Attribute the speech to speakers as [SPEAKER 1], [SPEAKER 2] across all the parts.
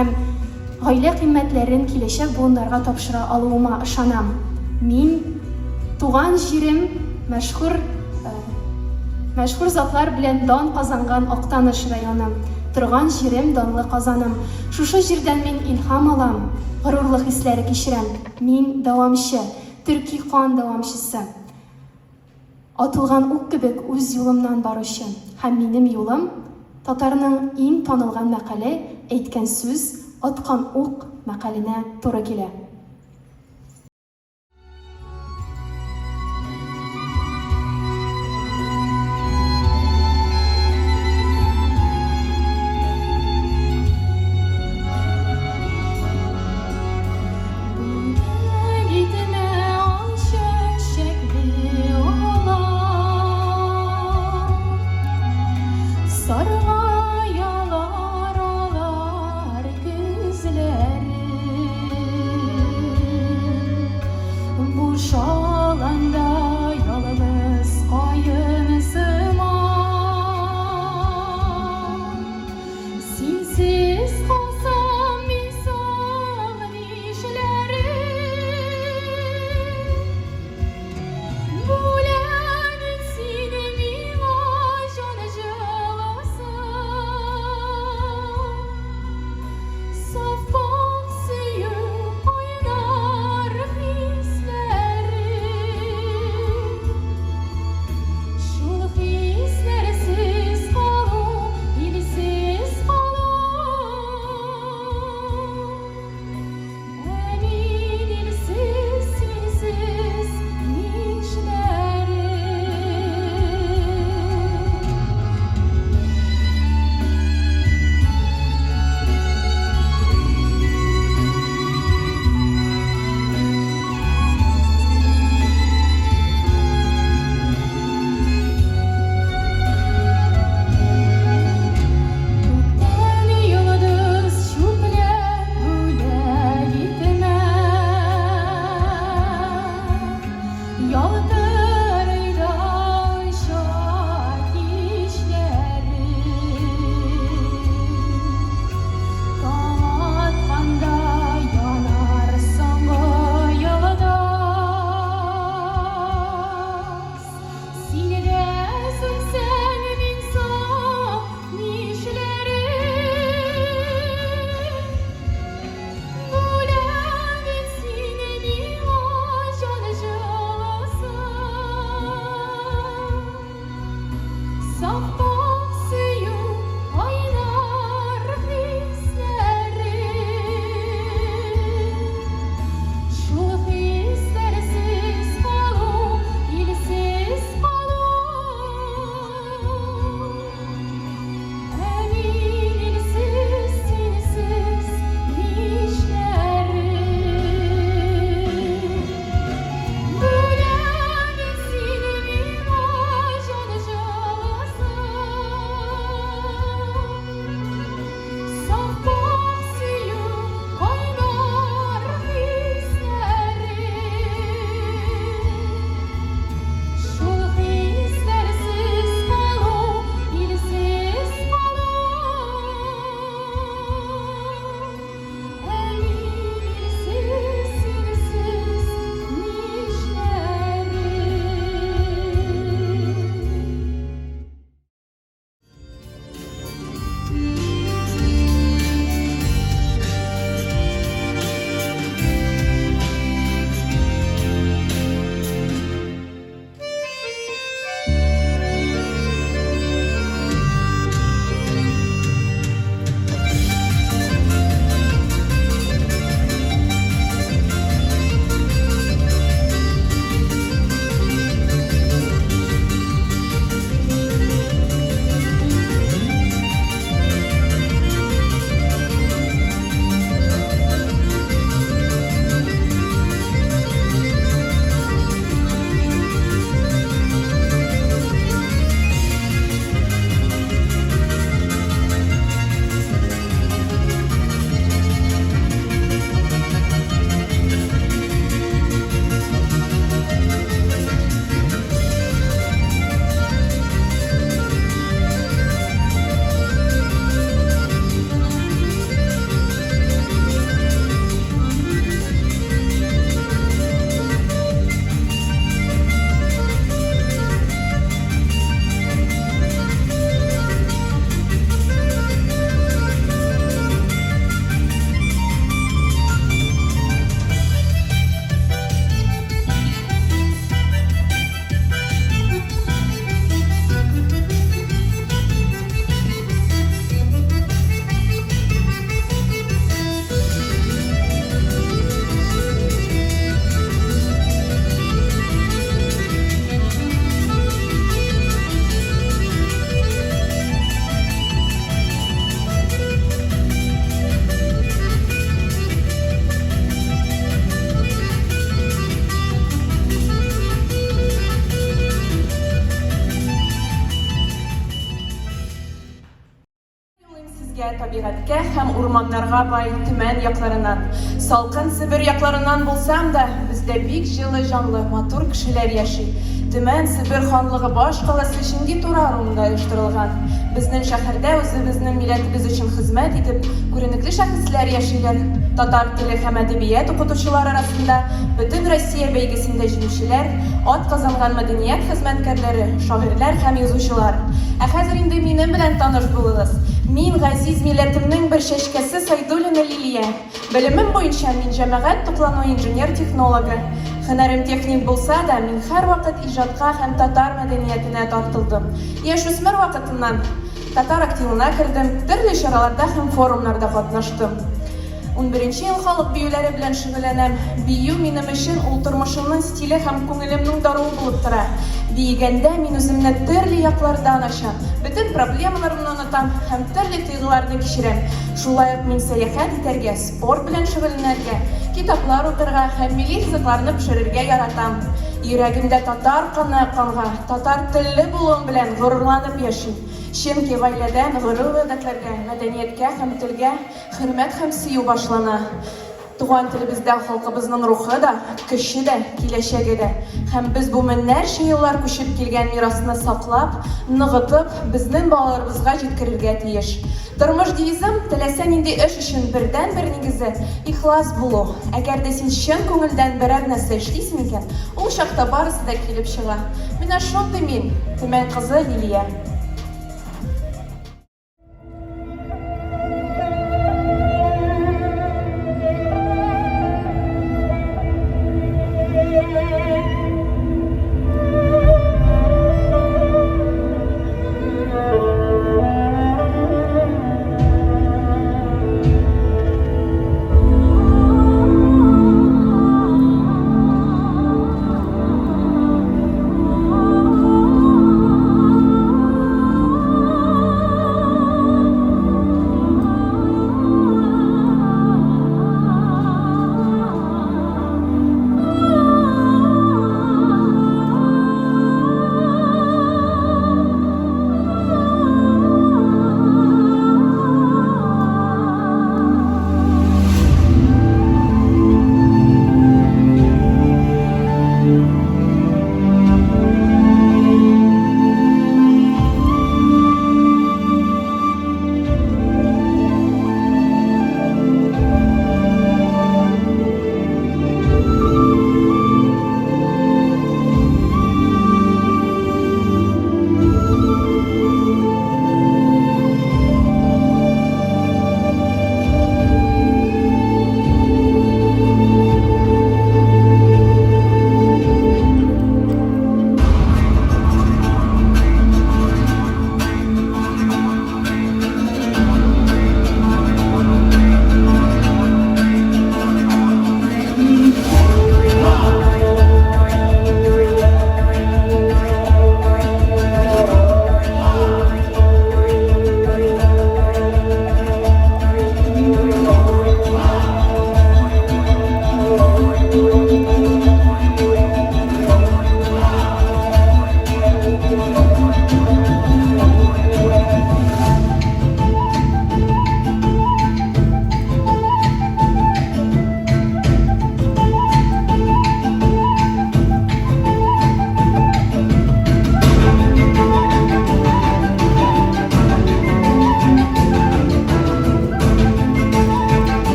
[SPEAKER 1] һәм гаилә кыйммәтләрен киләчәк буыннарга тапшыра алуыма ышанам. Мин туган җирем мәшһүр мәшһүр затлар белән дан казанган Актаныш районы. Торган җирем данлы Казаным. Шушы җирдән мин илһам алам, горурлык хисләре кичерәм. Мин дәвамчы, төрки кан дәвамчысы. Атылган ук кебек үз юлымнан баручы. Һәм минем юлым, татарның иң танылган мәкале, әйткән сүз, аткан ук мәкаленә туры килә.
[SPEAKER 2] Табигатькә һәм урманнарга бай Төмән якларыннан. Салкын Себер якларыннан булсам да, бездә бик җылы җанлы, матур кешеләр яши. Төмән, Себер ханлыгы баш каласы Чинги-Тура ыруында оештырылган. Безнең шәһәрдә үзебезнең милләтебез өчен хезмәт итеп, күренекле шәхесләр яшиләр. Татар теле һәм әдәбият укытучылар арасында Бөтенроссия бәйгесендә җиңүчеләр, атказанган мәдәният хезмәткәрләре, шагыйрьләр һәм язучылар. Ә хәзер инде минем белән таныш булыгыз. Мин, газиз милләтемнең бер чәчкәсе Сайдуллина Лилия. Белемем буенча мин җәмәгать туклану инженер-технологы. Һөнәрем техник булса да, мин һәрвакыт иҗатка һәм татар мәдәниятенә тартылдым. Яшүсмер вакытыннан татар активына кердем, төрле чараларда һәм форумнарда катнаштым. Унберенче ел халык биюләре белән шөгыльләнәм. Бию минем өчен ул тормышымның стиле һәм күңелемнең даруы булып тора. Биегәндә мин үземне төрле яклардан ачам, бөтен проблемаларымны онытам һәм төрле тойгыларны кичерәм. Шулай ук мин сәяхәт итәргә, спорт белән шөгыльләнергә, китаплар укырга һәм милли ризыкларны пешерергә яратам. Йөрәгемдә татар каны акканга, татар телле булуым белән горурланып яшим. Чөнки гаиләдән гореф-гадәтләргә, мәдәнияткә һәм телгә Хөрмәт һәм сөю башлана. Туган телебездә халкыбызның рухы да, көче дә, киләчәге дә. Һәм без бу меңнәрчә еллар күчеп килгән мирасны саклап, ныгытып, безнең балаларыбызга җиткерергә тиеш. Тормыш девизым, теләсә нинди эш өчен бердәнбер нигезе, ихлас булу. Әгәр дә син чын күңелдән берәр нәрсә эшлисең икән, ул чакта барысы да килеп чыга. Менә шундый мин, Төмән кызы Лилия.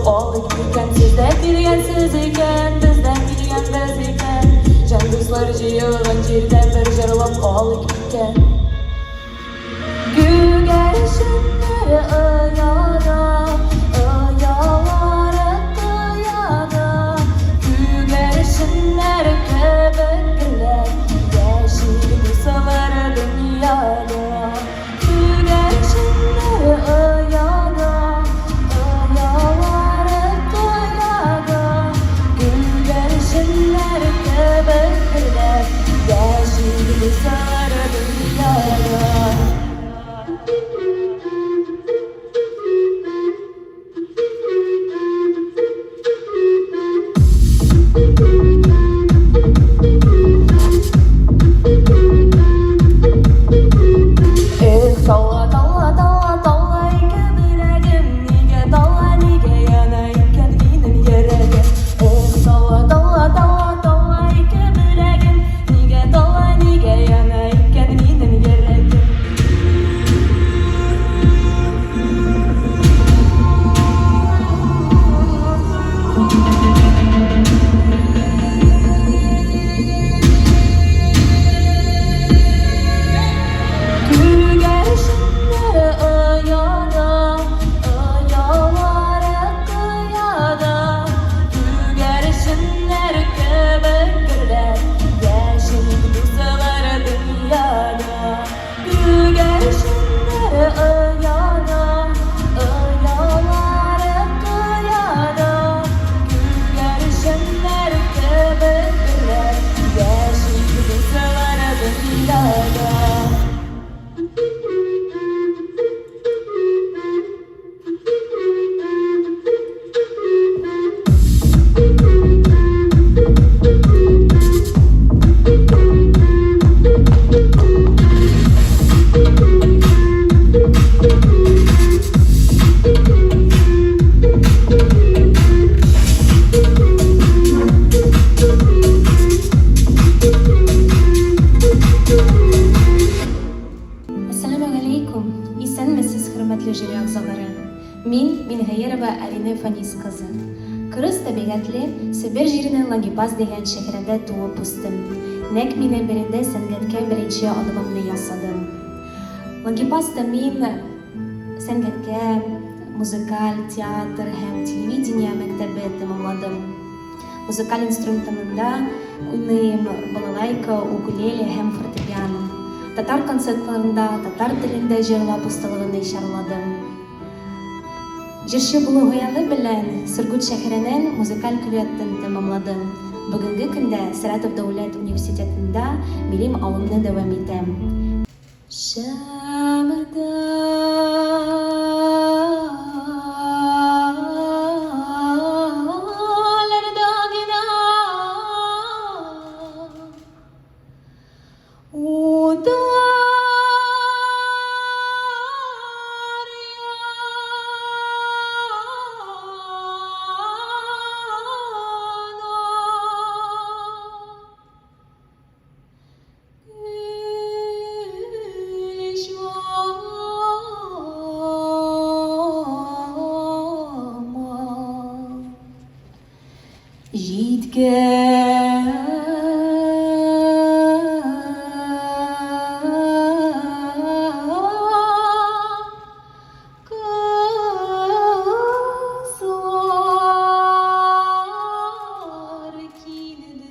[SPEAKER 3] җырлап алыйк микән? Сез дә килгәнсез икән, без дә килгәнбез икән. Җан дуслар җыелган җирдә бер җырлап алыйк микән? Күгәрченнәр ояда, оялары кыяда. Күгәрченнәр кебек гөрләп яши дуслар дөньяда. Күгәрченнәр ояда, оялары кыяда. Күгәрченнәр кебек гөрләп яши дуслар дөньяда. Эх, тауга, тауга, тауга, тауга ике беләгем, нигә тауга, нигә яна икән минем йөрәгем? Эх, тауга, тауга, тауга, тауга ике беләгем, нигә тауга, нигә яна икән минем йөрәгем? Күгәрченнәр ояда, оялары кыяда. Күгәрченнәр кебек гөрләп яшик дуслар дөньяда. Күгәрченнәр ояда, оялары кыяда. Күгәрченнәр кебек гөрләп яшик дуслар дөньяда.
[SPEAKER 4] Әссәламегаләйкүм! Исәнмесез, хөрмәтле жюри әгъзалары! Мин, Мингәерова Алинә Фәнис кызы. Кырыс табигатьле Себер җиренең Лагипаз дигән шәһәрендә туып үстем. Нәкъ менә биредә сәнгатькә беренче адымымны ясадым. Лагипазда мин сәнгатькә, музыкаль, театр һәм телевидение мәктәбе тәмамладым. Музыкаль инструментында уйныйм, балалайка, укулеле һәм фортепиано. Татар концертларында татар телендә җырлап осталыгымны чарладым. Җырчы булу хыялы белән Сургут шәһәренең музыкаль көллиятен тәмамладым. Бүгенге көндә Саратов дәүләт университетында белем алуымны дәвам итәм. Шәмдалларда гына утлар яна. Җиткән кызлар килде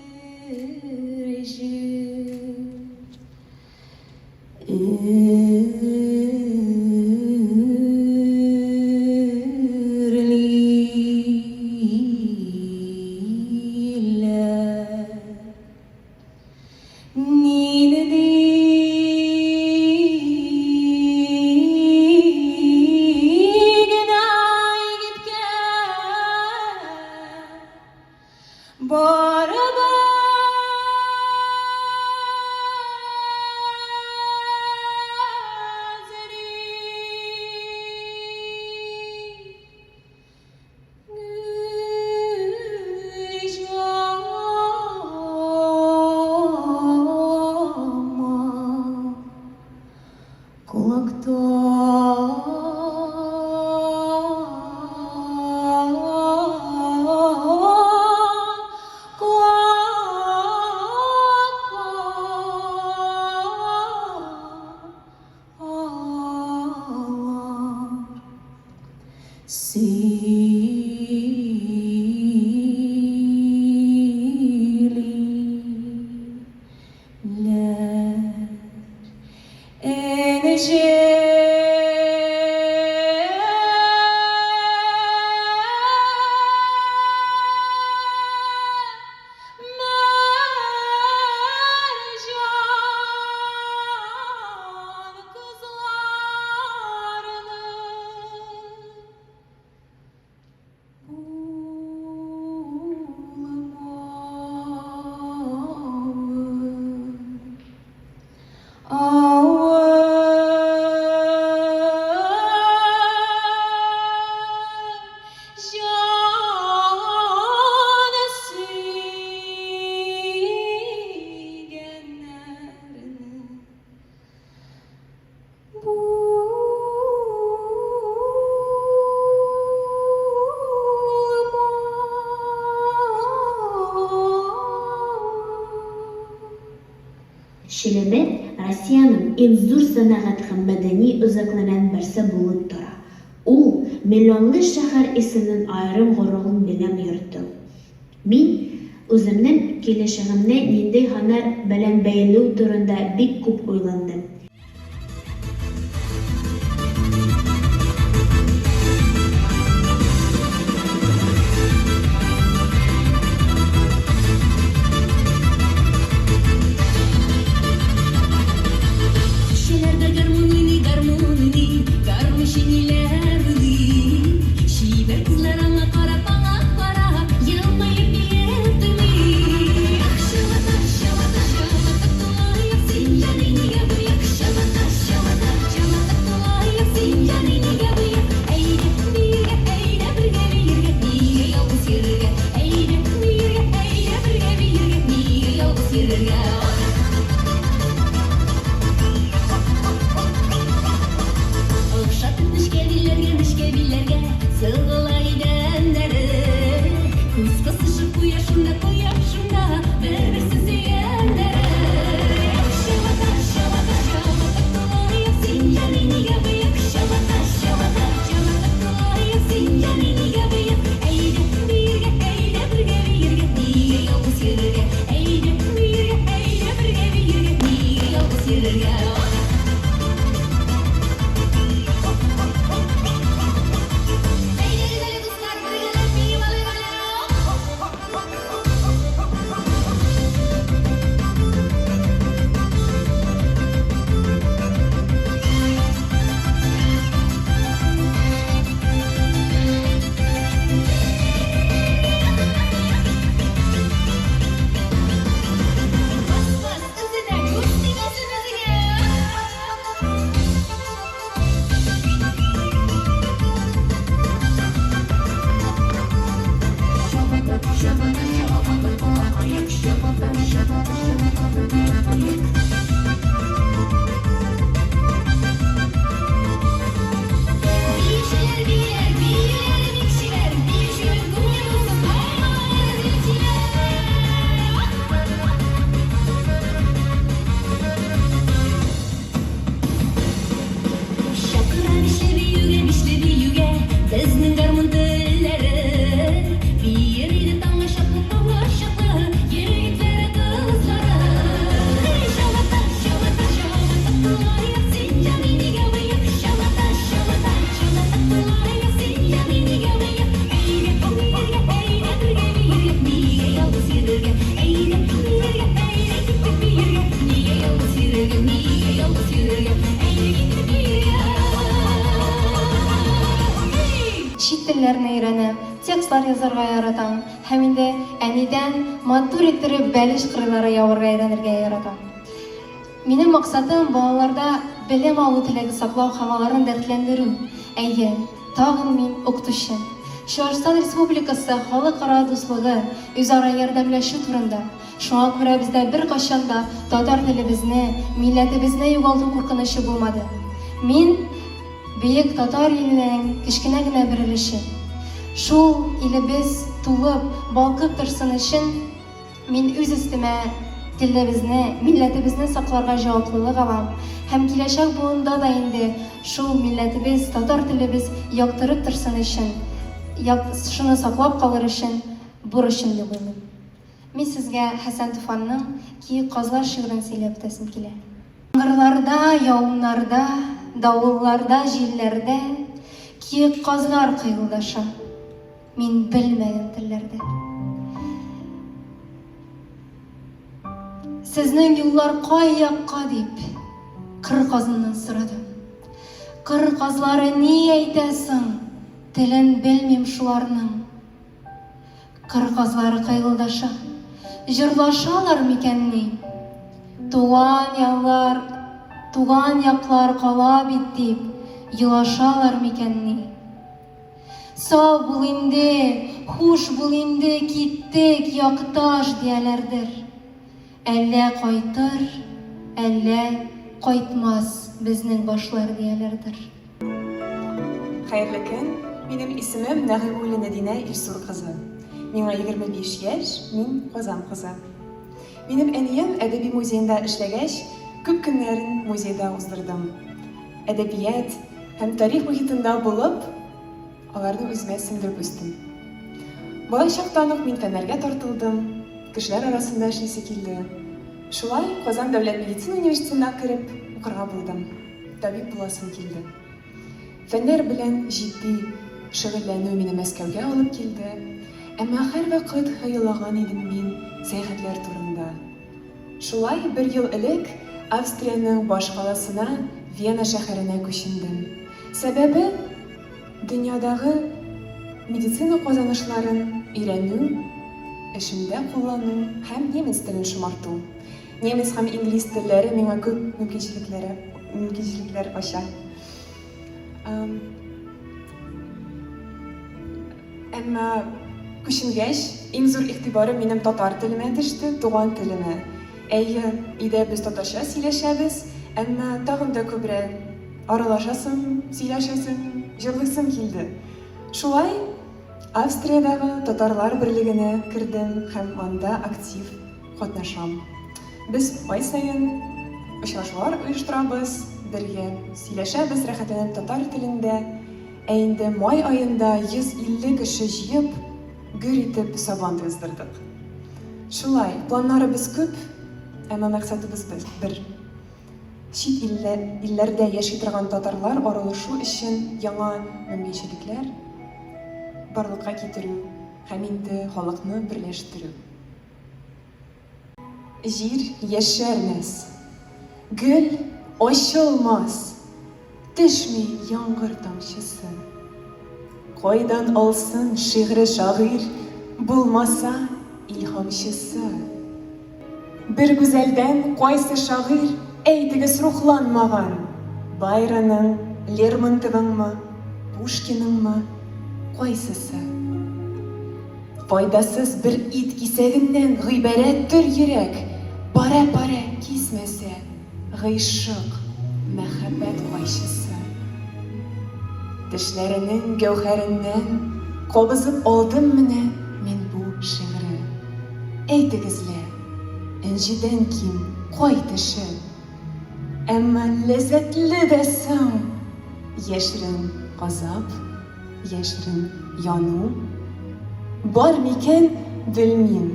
[SPEAKER 4] Өрлиләр.
[SPEAKER 3] Сөйлиләр. Энҗе. Мәрҗан кызларны булмавы. Җан сөйгәннәрне булмавы.
[SPEAKER 5] Чиләбе Россиянең иң зур сәнәгать һәм мәдәни үзәкләреннән берсе булып тора. Ул, миллионлы шәһәр исемен аерым горурлык белән йөртү. Мин үземнең киләчәгемне нинди һөнәр белән бәйләү турында бик күп уйландым.
[SPEAKER 3] Кичәләрдә гармун уйный, гармун уйный, гармунчы ниләр уйлый? Чибәр кызлар аңа карап, аңа карап, елмаеп биеп туймый. Ах, чабата, чабата, чабата тулаек, син җаный нигә боек? Чабата, чабата, чабата тулаек, син җаный нигә боек? Әйдә, биергә, әйдә бергә биергә, нигә ялгыз йөрергә? Әйдә, биергә, әйдә бергә биергә, нигә ялгыз йөрергә? Охшатып нечкә билләргә, нечкә билләргә Сыгыла идәннәре. Күз кысышып куя шунда, куя шунда Бер-берсен сөйгәннәре. Чабата, чабата, чабата тулаек, Син җаный нигә боек? Чабата, чабата, чабата тулаек, Син җаный нигә боек? Әйдә, биергә, әйдә бергә биергә, Нигә ялгыз йөрергә? Әйдә, биергә, әйдә бергә биергә, Нигә ялгыз йөрергә? Әйдәгез әле, дуслар, бергәләп биеп алыйк әле. Бас, бас, үзенә, күз тимәсен үзеңә. Биючеләр бииләр, биюләре бик чибәр, биюченең күңеле булсын, ай малайлар, илчеләр. Чакыра бишле биюгә, бишле биюгә безнең гармун телләре. Биер иде таңга чаклы, таңга чаклы егетләре, кызлары. Эй, чабата, чабата, чабата тулаек, син җаный нигә боек? Чабата, чабата, чабата тулаек, син җаный нигә боек? Әйдә, биергә, әйдә бергә биергә, нигә ялгыз йөрергә? Әйдә, биергә, әйдә киттек биергә, нигә ялгыз йөрергә, нигә ялгыз йөрергә? Әйдә киттек биергә. Эй!
[SPEAKER 4] Чит телләрне өйрәнәм, текстлар язарга яратам һәм инде әнидән матур иттереп бәлеш кырыйлары ябарга өйрәнергә яратам. Минем максатым, балаларда белем алу теләге саклау һәм аларны дәртләндерү. Әйе, тагын мин укытучы. Чуашстан Республикасы халыкара дуслыгы, үзара ярдәмләшү турында. Шуңа күрә бездә беркайчан да татар телебезне, милләтебезне югалту куркынычы булмады. Мин, бөек татар иленең кечкенә генә бер өлеше. Шул илебез тулып, балкып торсын өчен, мин үз өстемә Телебезне, милләтебезне сакларга җаваплылык алам һәм киләчәк буында да инде шул милләтебез, татар телебез яктырып торсын өчен, шуны саклап калыр өчен бурычым дип уйлыйм. Мин сезгә Хәсән Туфанның Киек казлар шигырен сөйләп үтәсем килә. Яңгырларда, явымнарда, давылларда, җилләрдә Киек казлар кыйгылдаша, мин белмәгән телләрдә. Сезнең юллар кай якка дип, кыр казыннан сорадым. Кыр казлары ни әйтә соң, телен белмим шуларның. Кыр казлары кыйгылдаша, җырлашалар микәнни? Туган яллар, туган яклар кала бит дип, елашалар микәнни? Сау бул инде, хуш бул инде, киттек, якташ, дияләрдер. Әллә кайтыр, әллә кайтмас безнең башлар, дияләрдер.
[SPEAKER 2] Хәерле көн! Минем исемем Нәгыймуллина Динә Илсур кызы. Миңа 25 яшь, мин Казан кызы. Минем әнием әдәби музеенда эшләгәч, күп көннәрен музейда уздырдым. Әдәбият һәм тарих мохитында булып, аларны үземә сеңдереп үстем. Бала чактан ук мин фәннәргә тартылдым, кешеләр арасында эшлисе килде. Шулай Казан дәүләт медицина университетына кереп укырга булдым. Табиб буласым килде. Фәннәр белән җитди шөгыльләнү мине Мәскәүгә алып килде. Әмма һәрвакыт хыяллаган идем мин сәяхәтләр турында. Шулай бер ел элек Австриянең башкаласына Вена шәһәренә күчендем. Сәбәбе, дөньядагы медицина казанышларын өйрәнү, эшемдә куллану һәм немец телен шомарту. Немец һәм инглиз телләре миңа күп мөмкинчелекләре мөмкинчелекләр ача. Әмма күченгәч, иң зур игътибарым минем татар телемә төште, туган телемә. Әйе, өйдә без татарча сөйләшәбез, әмма тагын да күбрәк аралашасым, сөйләшәсем, җырлыйсым килде. Шулай Австриядәге татарлар берлегенә кердем һәм анда актив катнашам. Без ай саен очрашулар оештырабыз, бергә сөйләшәбез рәхәтләнеп татар телендә. Ә инде май аенда 150 кеше җыеп, гөр итеп Сабантуй уздырдык. Шулай, планнарыбыз күп, әмма максатыбыз бер. Чит илләрдә яши торган татарлар аралашу өчен яңа мөмкинчелекләр барлыкка китерү һәм инде халыкны берләштерү. Җир яшәрмәс, гөл ачылмас, Төшми яңгыр тамчысы. Кайдан алсын шигъре шагыйрь, Булмаса илһамчысы? Бер гүзәлдән кайсы шагыйрь, Әйтегез, рухланмаган? Байронның, Лермонтовыңмы, Пушкиныңмы, кайсысы? Файдасыз бер ит кисәгеннән гыйбарәттер йөрәк, парә-парә кисмәсә, гыйшык, мәхәббәт кайчысы. Тешләренең гәүһәреннән кабызып алдым менә мин бу шигъре. Әйтегез лә, энҗедән ким кай теше? Әмма ләззәтле дә соң! Яшерен газап, яшерен яну бар микән, белмим,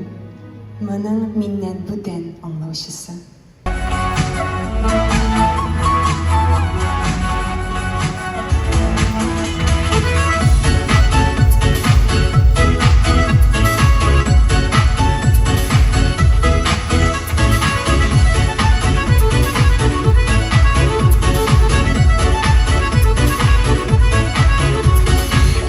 [SPEAKER 2] моның миннән бүтән аңлаучысы.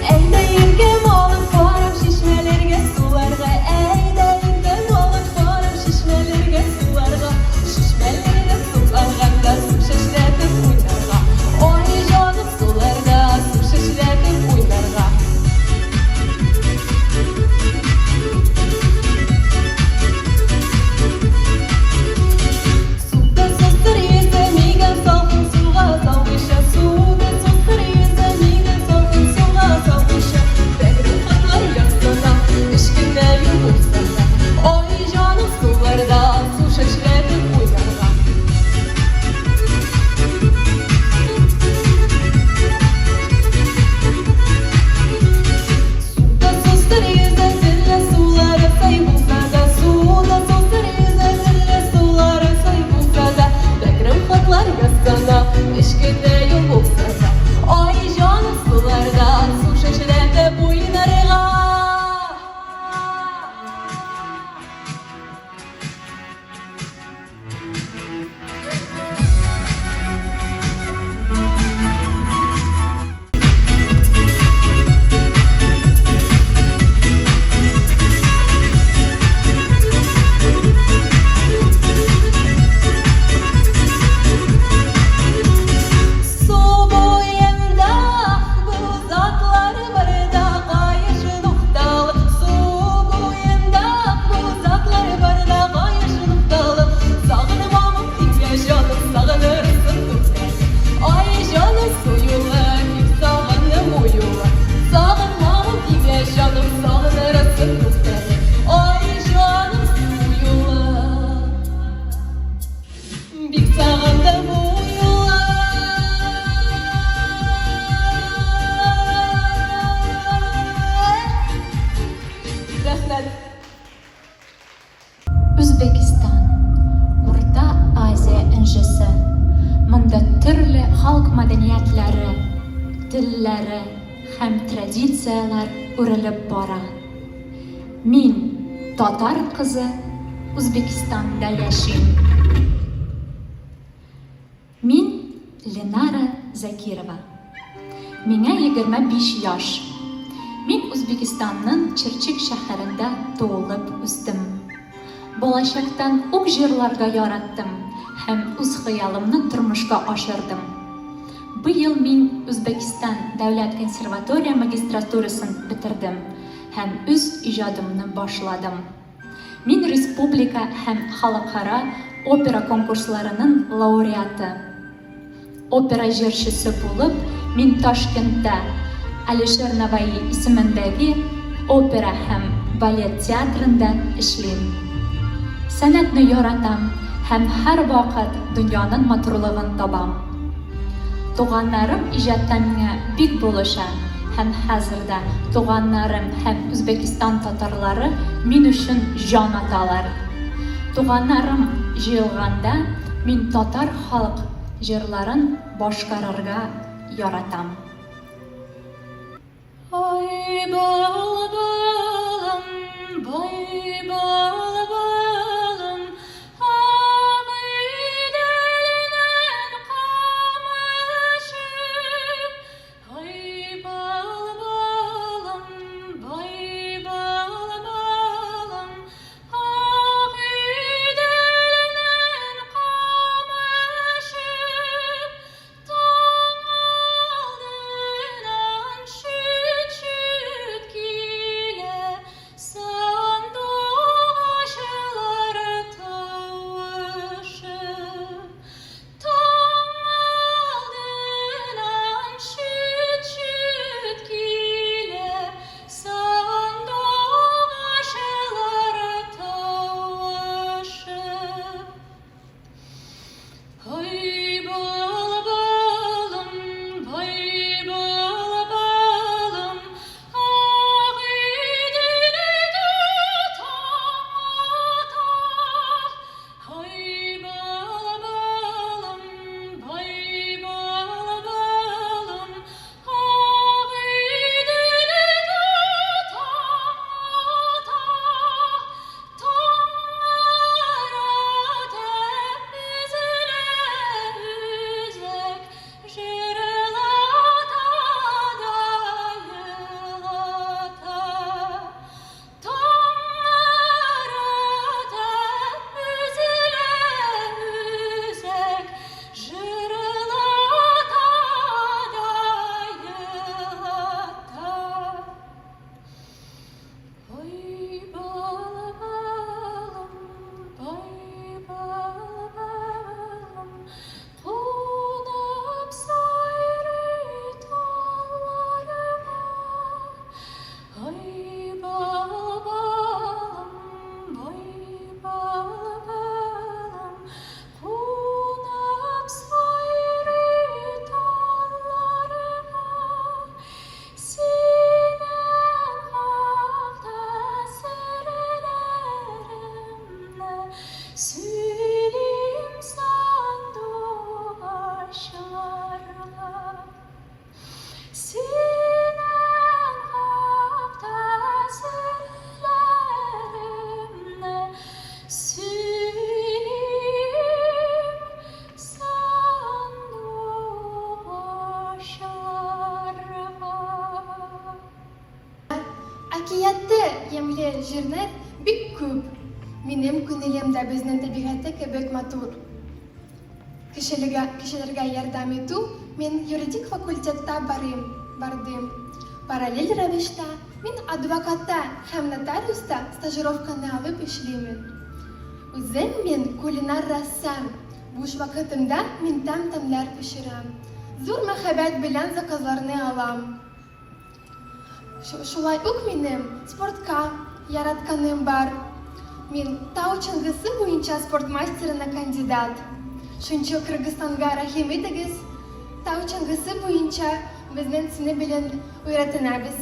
[SPEAKER 3] Әйдә иркем алып барам чишмәләргә, суларга. Әйдә иркем алып барам чишмәләргә, суларга.
[SPEAKER 6] телләре һәм традицияләр үрелеп бара. Мин, татар кызы, Үзбекстанда яшим. Мин, Ленара Закирова. Миңа 25 яшь. Мин Үзбекстанның Чирчик шәһәрендә туылып үстем. Балачактан ук җырларга яраттым һәм үз хыялымны тормышка ашырдым. Быел мин Үзбәкстан дәүләт консерватория магистратурасын бетердем һәм үз иҗадымны башладым. Мин республика һәм халыкара опера конкурсларының лауреаты. Опера җырчысы булып, мин Ташкентта Алишер Наваи исемендәге опера һәм балет театрында эшлим. Сәнгатьне яратам һәм һәрвакыт дөньяның матурлыгын табам. Туганнарым иҗатта миңа бик булыша һәм хәзер дә туганнарым һәм Үзбәкстан татарлары мин өчен җан аталар. Туганнарым җыелганда мин татар халык җырларын башкарырга яратам.
[SPEAKER 3] Ай былбылым, бай былбылым, Агыйделнең камышы. Ай былбылым, бай былбылым, Агыйделнең камышы. Таң алдыннан чүт-чүт килә сандугачлар тавышы. Таң алдыннан чүт-чүт килә сандугачлар тавышы. Ай былбылым, бай былбылым, Агыйделдә таң ата. Ай былбылым, бай былбылым, Агыйделдә таң ата. Ай былбылым, бай былбылым, Кунып сайрый талларга. Ай былбылым, бай былбылым, Кунып сайрый талларга. Синең хакта серләремне сөйлим сандугачларга. Синең хакта серләремне сөйлим Сандугачларга.
[SPEAKER 1] Әкияттә ямьле җирләр бик күп. Минем күнелем дә безнең табигате кебек матур. Кешелегә, кешеләргә ярдәм итү, мин юридик факультетта барыйм, бардым. Параллель рәвештә мин адвокатта һәм нотариуста стажировканы алып эшлимен. Үзем мин кулинар рәссам. Буш вакытымда мин тәм-тәмләр пешерәм. Зур мәхәббәт белән заказларны алам. Шулай ук минем спортка яратканым бар. Мин тау чаңгысы буенча спорт мастерына кандидат. Шунча Кыргызстанга рәхим итегез, тау чаңгысы буенча безнең сине белән өйрәтенәбез.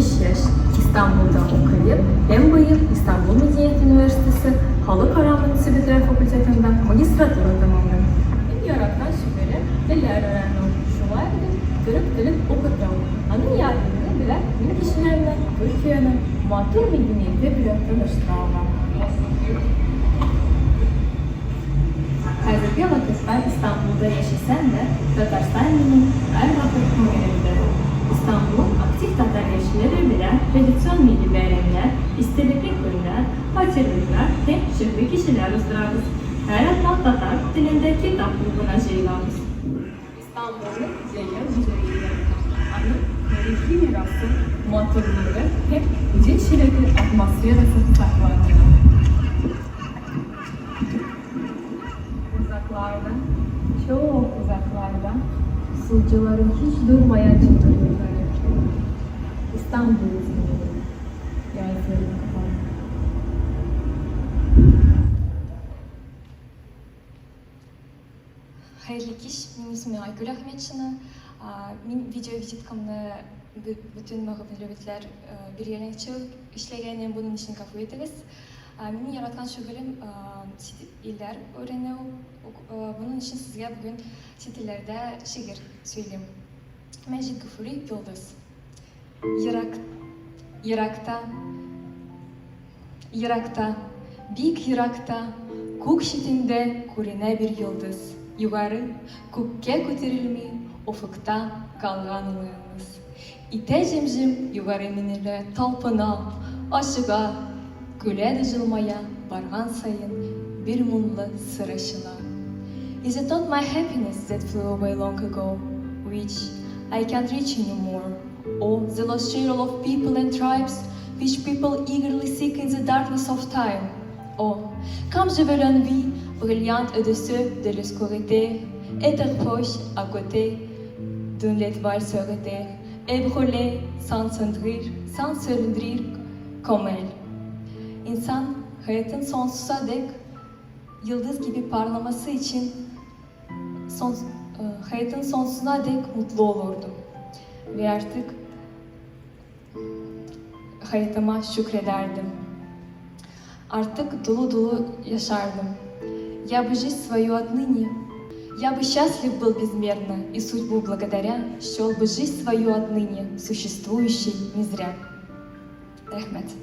[SPEAKER 7] 15 яшь, Истанбулда укыйм һәм быел Истанбул мәдәният университеты Халыкара мөнәсәбәтләр факультетында магистратура тәмамлыйм. Иң яраткан шөгылем, телләр өйрәнү, шулай итеп, төрек телен укыту. Аның ярдәме белән мин кешеләрне Төркиянең матур мәдәнияте белән таныштыра алам. Хәзерге вакытта Истанбулда яшәсәм дә, Татарстан минем һәрвакыт күңелемдә. Истанбул актив татар яшьләре белән традицион милли бәйрәмнәр, истәлекле көннәр, фатирлыклар һәм шигъри кичәләр уздырабыз. Һәр атна татар телендә китап клубына җыелабыз. Истанбулны җәяү йөрергә яратам. Аның тарихи мирасы, матурлыгы һәм үзенчәлекле атмосферасы сокландыра. Uzaklarda, çok uzaklarda sucuların hiç durmayan çığlıkları. İstanbul izliyorum. Gözlerim kapalı.
[SPEAKER 8] Хәерле кич, минем исемем Айгөл Әхмәтшина. Мин видеовизиткамны бөтен мәгълүматлар биргәнче эшләгәнем, буның өчен гафу итегез. Минем яраткан шөгылем чит илләр өйрәнү. Буның өчен сезгә бүген чит илләрдә шигырь сөйлим. Мәҗит Гафури, Йолдыз. Ерак, еракта, Еракта, бик еракта, күк читендә күренә бер йолдыз. Югары, күккә күтәрелми, офыкта калган ул ялгыз. Итә җем-җем югары менәргә талпына, ашыга, көлә дә җылмая, барган саен бер моңлы сыр ачыла. Is it not my happiness that flew away long ago, which I can't reach anymore? Or the lost share of people and tribes, which people eagerly seek in the darkness of time? Oh, comme je veux l'envie, brillante au-dessus de l'obscurité, être proche à côté d'une étoile solitaire, et brûler sans cendrir, sans cendrir comme elle. İnsan hayatın sonsuza dek yıldız gibi parlaması için son, e, hayatın sonsuzuna dek mutlu olurdum. Ve artık hayatıma şükrederdim. Artık dolu dolu yaşardım. Я бы жизнь свою отныне, я бы счастлив был безмерно, и судьбу благодаря, счел бы жизнь свою отныне, существующей не зря. Рәхмәт.